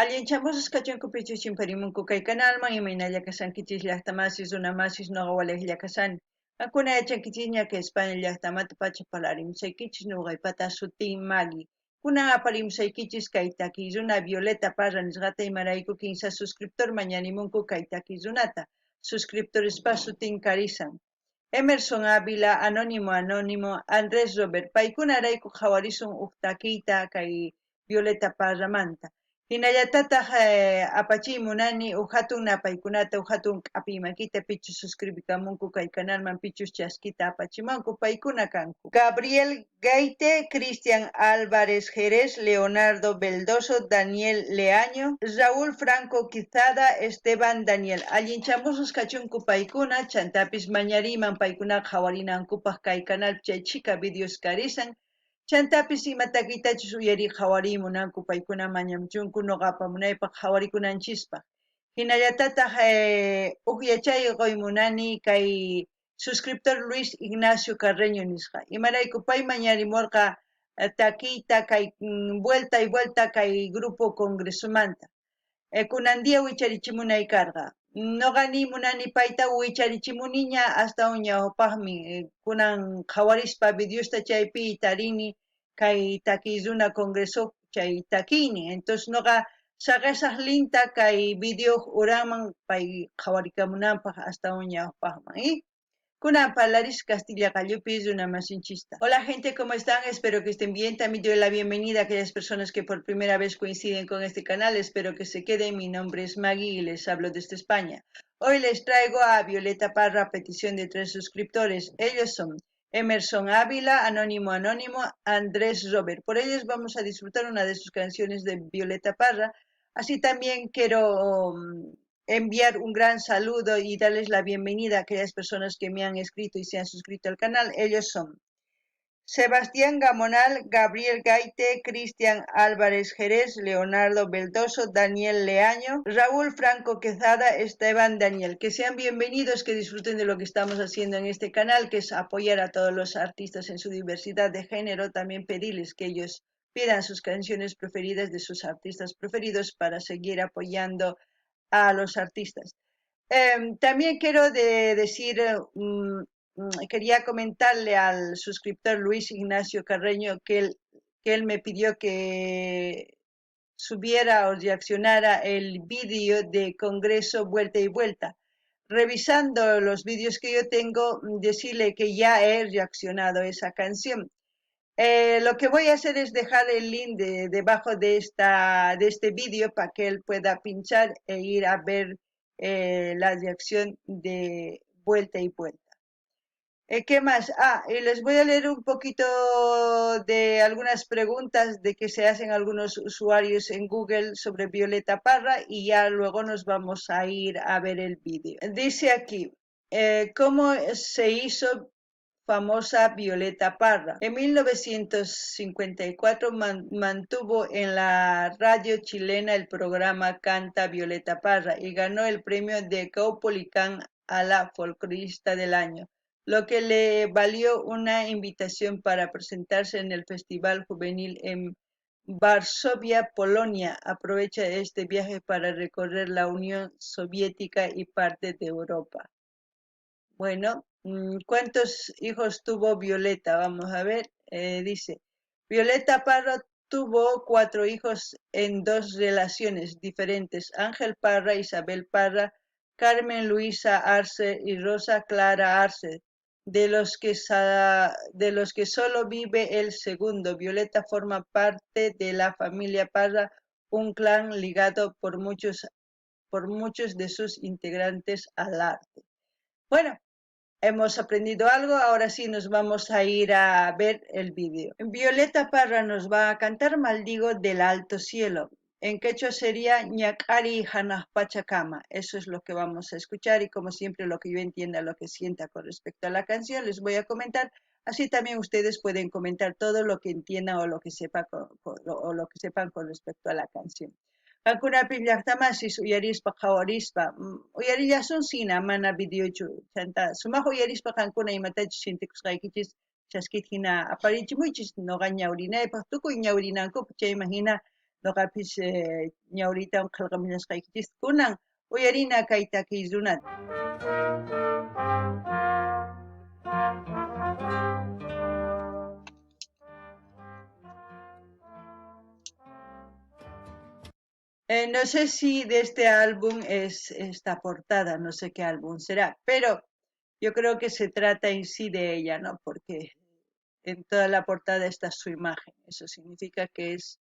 Allinchamusas kachunku pichus chimparimunku kay kanalman, imaynalla kashankichis llaqtamasis, runamasis, noqa walejlla kashani. Qankuna yachankichisña que España llaqtamanta pacha parlarimusaykichis, noqaypata sutiy Maggie. Kunan aparimusaykichis kay takiy runa Violeta Parra nisqata, imarayku kinsa suscriptor mañarimunku kay takiy runata. Suscriptorespa sutin karisan. Emerson Ávila, Anónimo Anónimo, Andrés Robert, paykunarayku qhawarisun uj takiyta kay Violeta Parramanta. Hinallatataj apachiy munani uj hatun napaykunata, uj hatun k'apiymakita pichus suscribikamunku kay kanalman, pichus chaskita apachimanku, paykuna kanku. Gabriel Gaite, Cristian Álvarez Jerez, Leonardo Beldoso, Daniel Leaño, Raúl Franco Quizada, Esteban Daniel. Allinchamusas kachunku paykuna, chantapis mañariman paykuna qhawarinankupaj kay canal chay chhika videos karisan. Chantapis ima takiytachus uyariy qhawariy munanku paykuna mañamuchunku noqa apamunaypaj qhawarikunanchispaj. Hinallatataj uj yachay qoy munani kay suscriptor Luis Ignacio Carreño nisqa. Imarayku pay mañarimorqa takiyta kay Vuelta y Vuelta kay grupo Congresomanta. Kunan día wicharichimunay karqa. Noqa ni munani payta wicharichimuniña astawan ñawpaqmi kunan qhawarispa videosta chaypi tarini kay takiy runa Congreso chay takiynin. Entonces noqa saqesaj linkta kay video uranman pay qhawarikamunanpaj astawan ñawpaqman. ¿Eh? Kunan parlaris Castilla qallupi runamasinchista. Hola gente, ¿cómo están? Espero que estén bien. También doy la bienvenida a aquellas personas que por primera vez coinciden con este canal. Espero que se queden. Mi nombre es Maggie y les hablo desde España. Hoy les traigo a Violeta Parra a petición de tres suscriptores. Ellos son Emerson Ávila, Anónimo Anónimo, Andrés Robert. Por ellos vamos a disfrutar una de sus canciones de Violeta Parra. Así también quiero enviar un gran saludo y darles la bienvenida a aquellas personas que me han escrito y se han suscrito al canal. Ellos son Sebastián Gamonal, Gabriel Gaite, Cristian Álvarez Jerez, Leonardo Beldoso, Daniel Leaño, Raúl Franco Quezada, Esteban Daniel. Que sean bienvenidos, que disfruten de lo que estamos haciendo en este canal, que es apoyar a todos los artistas en su diversidad de género. También pedirles que ellos pidan sus canciones preferidas de sus artistas preferidos para seguir apoyando a los artistas. También quiero decir, quería comentarle al suscriptor Luis Ignacio Carreño que él me pidió que subiera o reaccionara el vídeo de Congreso Vuelta y Vuelta. Revisando los vídeos que yo tengo, decirle que ya he reaccionado a esa canción. Lo que voy a hacer es dejar el link debajo de este vídeo para que él pueda pinchar e ir a ver la reacción de Vuelta y Vuelta. ¿Qué más? Ah, y les voy a leer un poquito de algunas preguntas de que se hacen algunos usuarios en Google sobre Violeta Parra y ya luego nos vamos a ir a ver el vídeo. Dice aquí, ¿cómo se hizo famosa Violeta Parra? En 1954 mantuvo en la radio chilena el programa Canta Violeta Parra y ganó el premio de Caupolicán a la folclorista del año, lo que le valió una invitación para presentarse en el Festival Juvenil en Varsovia, Polonia. Aprovecha este viaje para recorrer la Unión Soviética y parte de Europa. Bueno, ¿cuántos hijos tuvo Violeta? Vamos a ver, dice, Violeta Parra tuvo 4 hijos en 2 relaciones diferentes: Ángel Parra, Isabel Parra, Carmen Luisa Arce y Rosa Clara Arce, de los que solo vive el segundo. Violeta forma parte de la familia Parra, un clan ligado por muchos de sus integrantes al arte. Bueno, hemos aprendido algo, ahora sí nos vamos a ir a ver el vídeo. Violeta Parra nos va a cantar Maldigo del Alto Cielo. En quechua sería Ñak'ariy Hanaj Pachakama. Eso es lo que vamos a escuchar y, como siempre, lo que yo entienda, lo que sienta con respecto a la canción, les voy a comentar. Así también ustedes pueden comentar todo lo que entiendan o lo que sepa con, con, o lo que sepan con respecto a la canción. Qankunapi llaqtamasis uyarispa qhawarispa, uyarillasun sina mana videochu, chanta sumaq uyarispa qankuna imatachus sientekusqaykichis chaskit hina aparichimuychis noqa ñawrinaypaq, tukuy ñawrinankupaq, chayman hina. Noqapis ñawriytawan qhelqamullasqaykichis. Kunan uyarina kay takiy runata. No sé si de este álbum es esta portada, no sé qué álbum será, pero yo creo que se trata en sí de ella, ¿no? Porque en toda la portada está su imagen. Eso significa que es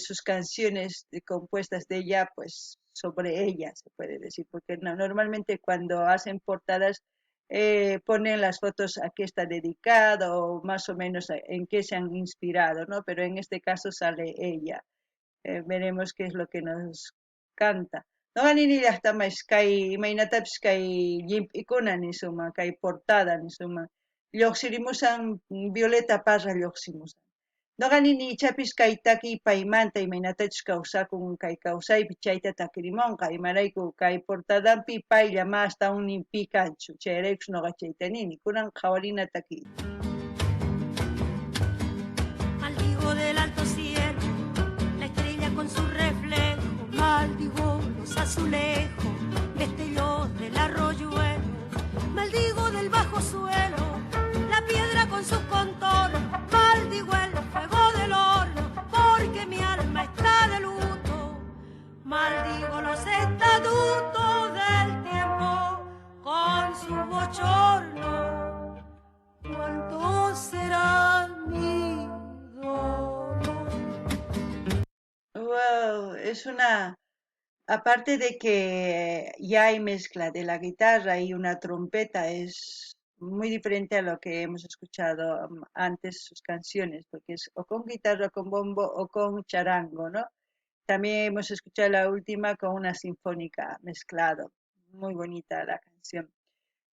sus canciones compuestas de ella, pues sobre ella, se puede decir, porque normalmente cuando hacen portadas ponen las fotos a qué está dedicado o más o menos en qué se han inspirado, ¿no? Pero en este caso sale ella. Veremos qué es lo que nos canta. Noqa nini llaqtamas kay imaynatapis kay llimp'ikuna nisunman, kay portada nisunman, lluqsirimusan Violeta Parra lluqsimusan. Noqa nini ichapis kay takiy paymanta imaynatachus kawsakun kay kawsaypi chayta takirimunqa, imarayku kay portadanpi paylla ma astawan ni pi kanchu, chayraykus noqa chayta nini. Kunan qhawarina takiy. Maldigo del alto cielo, la estrella con su reflejo, maldigo los azulejos, destellos del arroyuelo, maldigo del bajo suelo, la piedra con sus contornos, maldigo el fuego del horno, porque mi alma está de luto, maldigo los estatutos del tiempo con su bochorno, ¿cuánto será mi dolor? Wow, es una... Aparte de que ya hay mezcla de la guitarra y una trompeta, es muy diferente a lo que hemos escuchado antes sus canciones, porque es o con guitarra, con bombo o con charango, ¿no? También hemos escuchado la última con una sinfónica mezclado. Muy bonita la canción.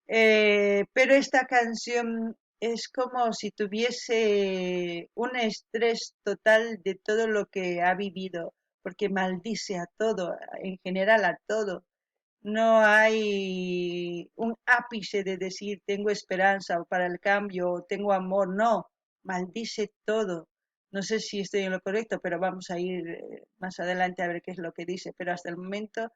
Pero esta canción es como si tuviese un estrés total de todo lo que ha vivido, porque maldice a todo, en general a todo. No hay un ápice de decir tengo esperanza o para el cambio o tengo amor, no, maldice todo. No sé si estoy en lo correcto, pero vamos a ir más adelante a ver qué es lo que dice, pero hasta el momento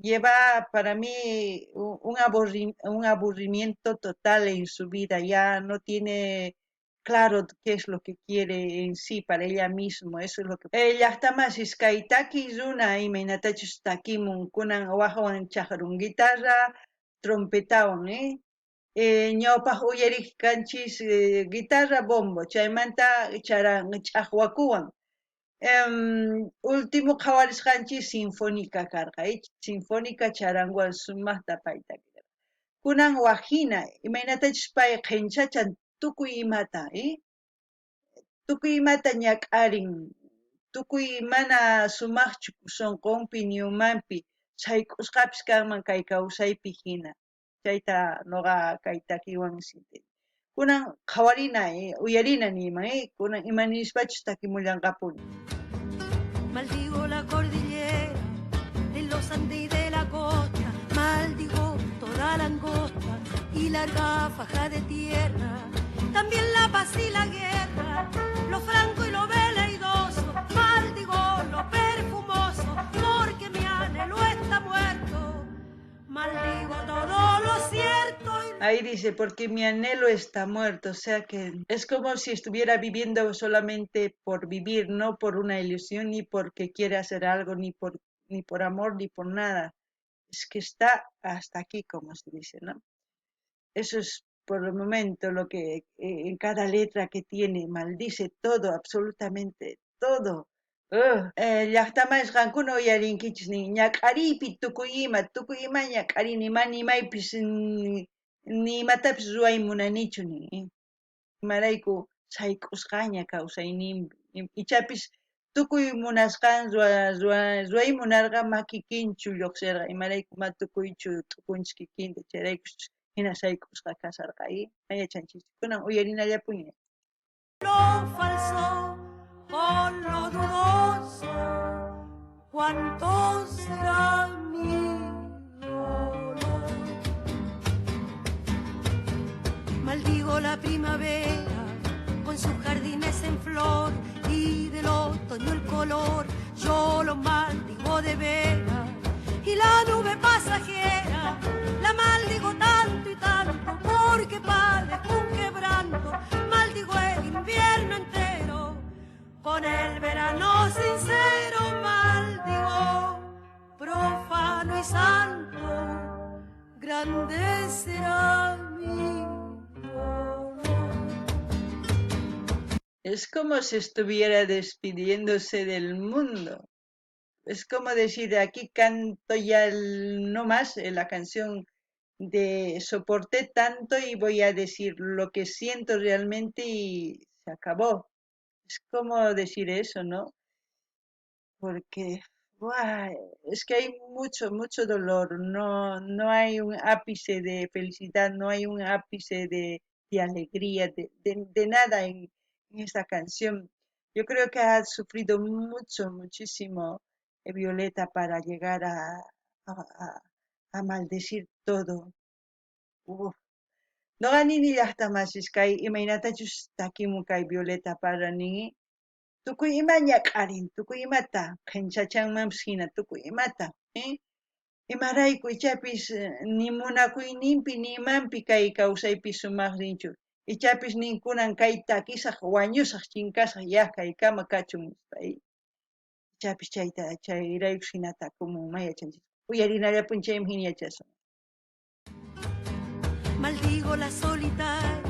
lleva para mí un aburrimiento total en su vida, ya no tiene claro qué es lo que quiere en sí para ella misma, eso es lo que... Llaqtamasis kay takiy runa imaynatachus takimun kunan wajwan chaqrun guitarra trompetawan, Ñawpaq uyariq kanchis guitarra bombo, chaymanta ch'aqwakuwan. Último qhawarisqanchis sinfónica karqa, sinfónica charanguwan sumaqta payta takirqa. Kunan wajina, imaynatachus pay qhinchachan tukuy imata, tukuy imata ñak'arin, tukuy mana sumaqchu sunqunpi ni umanpi, sayk'usqapis kanman kay kawsaypi hina. Chayta noqa kay takiwan sintini. Kunan qhawarina, uyarina niyman, kunan ima nispachus takimullanqapuni. Maldigo la cordillera de los Andes y de la costa, maldigo toda la angosta y larga faja de tierra, también la paz y la guerra, lo franco y lo veleidoso, maldigo lo perfumoso, porque mi anhelo está muerto, maldigo todo lo cierto. Y... Ahí dice, porque mi anhelo está muerto, o sea que es como si estuviera viviendo solamente por vivir, no por una ilusión, ni porque quiere hacer algo, ni por amor, ni por nada. Es que está hasta aquí, como se dice, ¿no? Eso es por el momento lo que en cada letra que tiene, maldice todo, absolutamente todo. Llaqtamas qankuna uyarinkichis nin ñak'ariypi tukuy ima, tukuy ima ñak'arini, mana imaypis ni imatapis ruway munanichu nin. Imarayku sayk'usqaña kawsayninpi, ichapis tukuy munasqan ruway munarqa ma kikinchu lluqsirqa, imarayku ma tukuychu tukunchis kikinta, chayraykus hina sayk'usqa kasarqa, ma yachanchis. Kunan uyarinallapuni. Lo falso con lo dudoso, ¿cuánto será mi dolor? Maldigo la primavera con sus jardines en flor y de Del otoño el color, yo lo maldigo de veras. Y la nube pasajera, la maldigo tanto y tanto, porque padezco un quebranto, maldigo el invierno entero, con el verano sincero maldigo, profano y santo, grande será mi dolor. Es como si estuviera despidiéndose del mundo. Es como decir, aquí canto ya no más la canción de soporté tanto y voy a decir lo que siento realmente y se acabó. Es como decir eso, ¿no? Porque ¡buah! Es que hay mucho, mucho dolor, no hay un ápice de felicidad, no hay un ápice de alegría, de nada en esta canción. Yo creo que ha sufrido mucho, muchísimo Violeta para llegar a maldecir todo. Uf. Noqa nini llaqtamasis kay imaynatachus takimun kay Violeta Parra nin, tukuy ima ñak'arin, tukuy imata qhinchachanmanpis hina, tukuy imata, Imarayku ichapis ni munakuyninpi ni imanpi kay kawsaypi sumaq rinchu. Ichapis ninkunan kay takisaq wañusaq chinkasaq ya kaykama kachun nispa. Ichapis chayta chayraykus hina takumun may yachanchis. Uyarinallapuni chayman hina yachasun. Maldigo la solitaria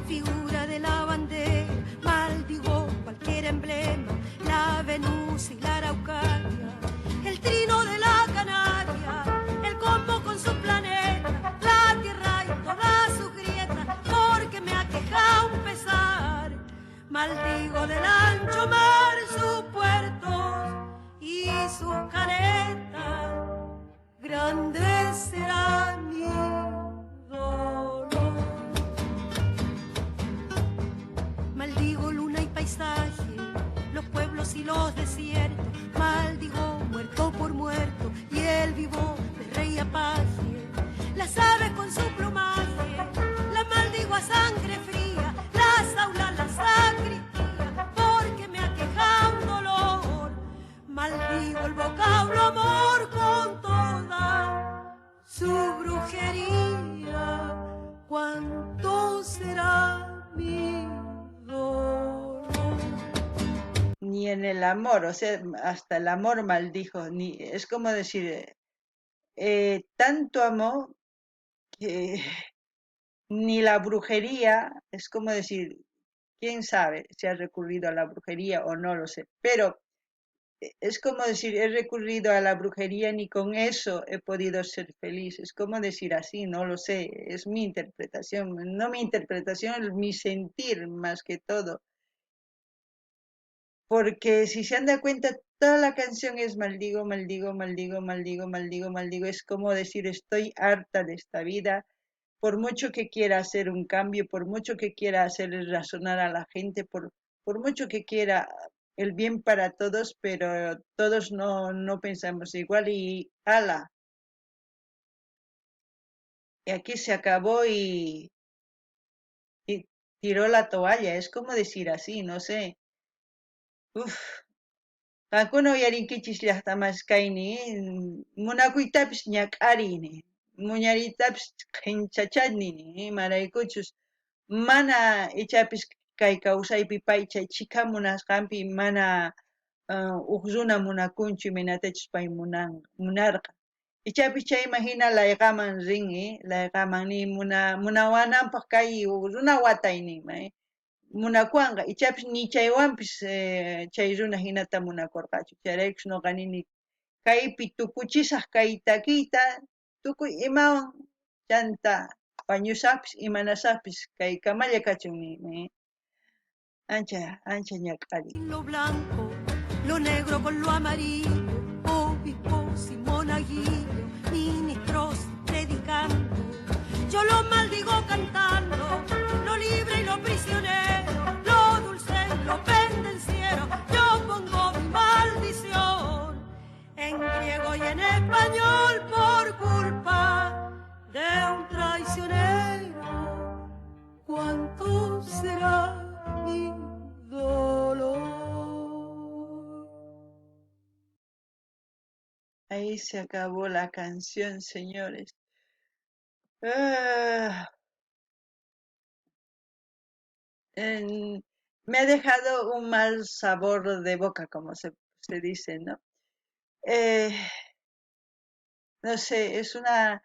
figura de la bandera, maldigo cualquier emblema, la Venus y la Araucaria, el trino de la Canaria, el combo con su planeta, la tierra y toda su grieta, porque me aqueja un pesar. Maldigo del ancho mar sus puertos y sus caletas, grande será mi dolor. Maldigo luna y paisaje, los pueblos y los desiertos, maldigo muerto por muerto y el vivo de rey a paje. Las aves con su plumaje, la maldigo a sangre fría, las aulas, la sacristía, porque me aqueja un dolor. Maldigo el vocablo amor con toda su brujería, cuánto será mi dolor. Ni en el amor, o sea, hasta el amor maldijo, ni, es como decir, tanto amó que ni la brujería, es como decir, quién sabe si ha recurrido a la brujería o no lo sé, pero es como decir, he recurrido a la brujería ni con eso he podido ser feliz. Es como decir así, no lo sé, es mi interpretación, no mi interpretación, mi sentir más que todo. Porque si se han dado cuenta, toda la canción es maldigo, maldigo, maldigo, maldigo, maldigo, maldigo. Es como decir, estoy harta de esta vida. Por mucho que quiera hacer un cambio, por mucho que quiera hacer razonar a la gente, por mucho que quiera el bien para todos, pero todos no pensamos igual y ala. Y aquí se acabó y tiró la toalla. Es como decir así, no sé. Uf. Qankuna uyarinkichis llaqtamas kayni, munakuytapis ñak'arini, muñaritapis qhinchachani, imaraykuchus mana ichapis kay kawsaypi pay chay chhika munasqanpi mana uj runa munakunchu imaynatachus pay munarqa. Ichapis chayman hina layqaman rin, layqaman ni munawananpaq kay runa watay ninman, munakuwanqa ichapis ni chaywanpis chay runa hinata munakurqachu. Chayraykus noqa nini kaypi tukuchisaq kay takiyta tukuy imawan chanta wañusaqpis imanasaqpis kay kamalla kachun ninman. Ancha, ancha ñak'ari. Lo blanco, lo negro con lo amarillo, obispos y monaguillo, ministros predicando. Yo lo maldigo cantando, lo libre y lo prisionero, lo dulce y lo pendenciero. Yo pongo mi maldición en griego y en español por culpa de un traicionero. ¿Cuánto será mi dolor? Ahí se acabó la canción, señores. Ah. Me ha dejado un mal sabor de boca, como se dice, ¿no? No sé, es una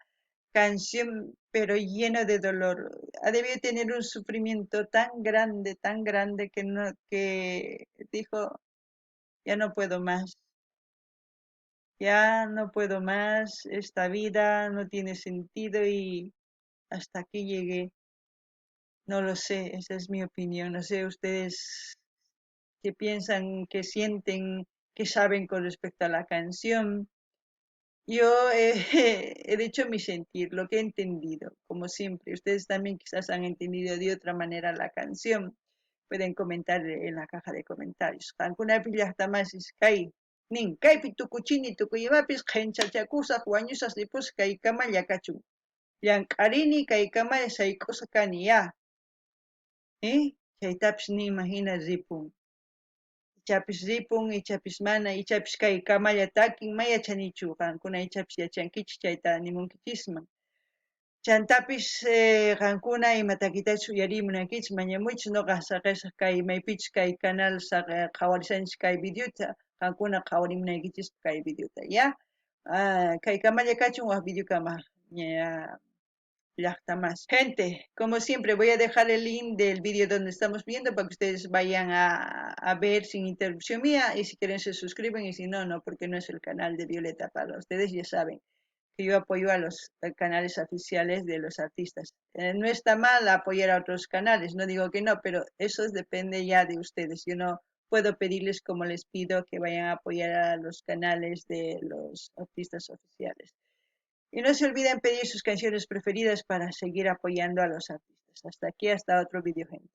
canción, pero llena de dolor. Ha debido tener un sufrimiento tan grande, que, no, que dijo, ya no puedo más. Ya no puedo más, esta vida no tiene sentido y hasta aquí llegué. No lo sé, esa es mi opinión. No sé ustedes qué piensan, qué sienten, qué saben con respecto a la canción. Yo he dicho mi sentir, lo que he entendido, como siempre. Ustedes también quizás han entendido de otra manera la canción. Pueden comentar en la caja de comentarios. Qankunapi llaqtamasis kay nin kaypi tukuchini tukuy imapis qhenchachakusaj wañusaj ripusaj kaykamalla kachun. Llank'arini kaykamalla sayk'usqa kani ya. Chaytapis ninman hina ripun. Ichapis ripun, ichapis mana, ichapis kaykamalla takin, ma yachanichu qankuna ichapis yachankichis chayta nimunkichisman. Chantapis qankuna ima takitachus uyariy munankichis mañamuychis noqa saqesaj kay maypichus kay canal qhawarishanchis kay videota, qankuna qhawarimunaykichis kay videota, ya? Kaykamalla kachun waj videokama ña llaqta más. Gente, como siempre voy a dejar el link del vídeo donde estamos viendo para que ustedes vayan a ver sin interrupción mía y si quieren se suscriben y si no, no, porque no es el canal de Violeta Parra. Ustedes ya saben que yo apoyo a los canales oficiales de los artistas. No está mal apoyar a otros canales, no digo que no, pero eso depende ya de ustedes. Yo no puedo pedirles como les pido que vayan a apoyar a los canales de los artistas oficiales. Y no se olviden pedir sus canciones preferidas para seguir apoyando a los artistas. Hasta aquí, hasta otro vídeo, gente.